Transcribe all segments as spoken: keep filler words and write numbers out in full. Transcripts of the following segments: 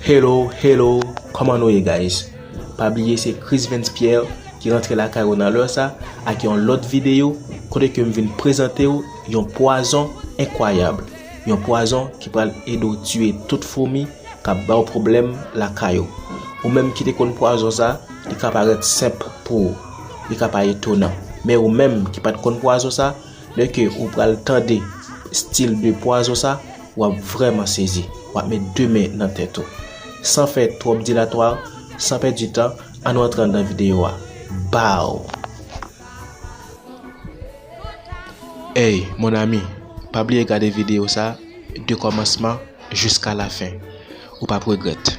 Hello, hello, kòman nou ye, guys? Pa bliye se Chris Vens Pierre ki rantre lakay ou nan lè sa ak yon lòt videyo kote ke m vin prezante w yon pwazon enkwayab. Yon pwazon ki pral ede w tiye tout foumi k ap ba w pwoblèm lakay ou. Ou menm ki te konn pwazon sa, li ka parèt senp pou ou. Li ka pa etonan. Men ou menm ki pa t konn pwazon sa, lè ke ou pral tande stil de pwazon sa, w ap vrèman sezi. W ap met de men nan tèt ou. San fè twòp dilatwa, san pèdi tan, ann antre anndan videyo a. Baw! Ey, mon ami, pa bliye gade videyo sa de kòmansman jiska lafen. Ou p ap regrèt.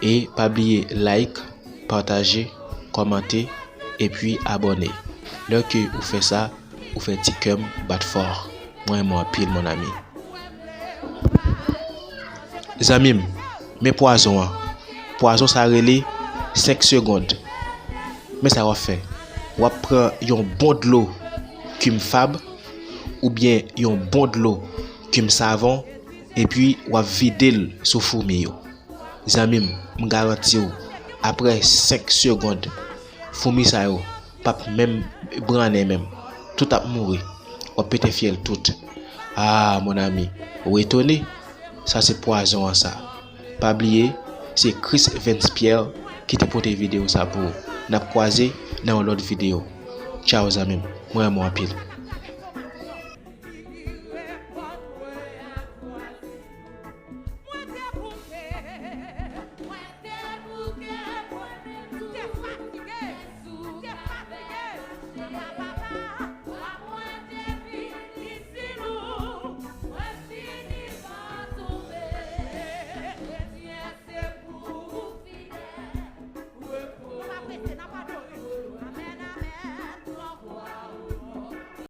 E pa bliye like, pataje, kòmante, epi abòne. Lè ke ou fè sa, ou fè ti kè m bat fò. Mwen renmen w anpil, mon ami. Zanmi m, men pwazon an. Pwazon sa rele senk segonn. Men sa w ap fè. W ap pran yon bon dlo Kim Fab oubyen yon bon dlo Kim Savon, epi w ap vide l sou foumi yo. Zanmi m, m garanti w, apre senk segonn, foumi sa yo p ap menm brannen menm. Tout ap mouri. W ap pete fyèl tout. Ah, mon ami, ou etone? Sa se pwazon an sa. Pa bliye, se Chris Vens Pierre ki te pote videyo sa pou ou. N ap kwaze nan yon lòt videyo. Tchaw, zanmi m. Mwen renmen w anpil. Mwen te bouke, mwen te bouke, mwen menm tou. M te fatige, m te fatige. Papa, papa, mwen te fini sou nou, mwen fini pa tonbe. Kretyen se pou fidèl. N ap prese, n ap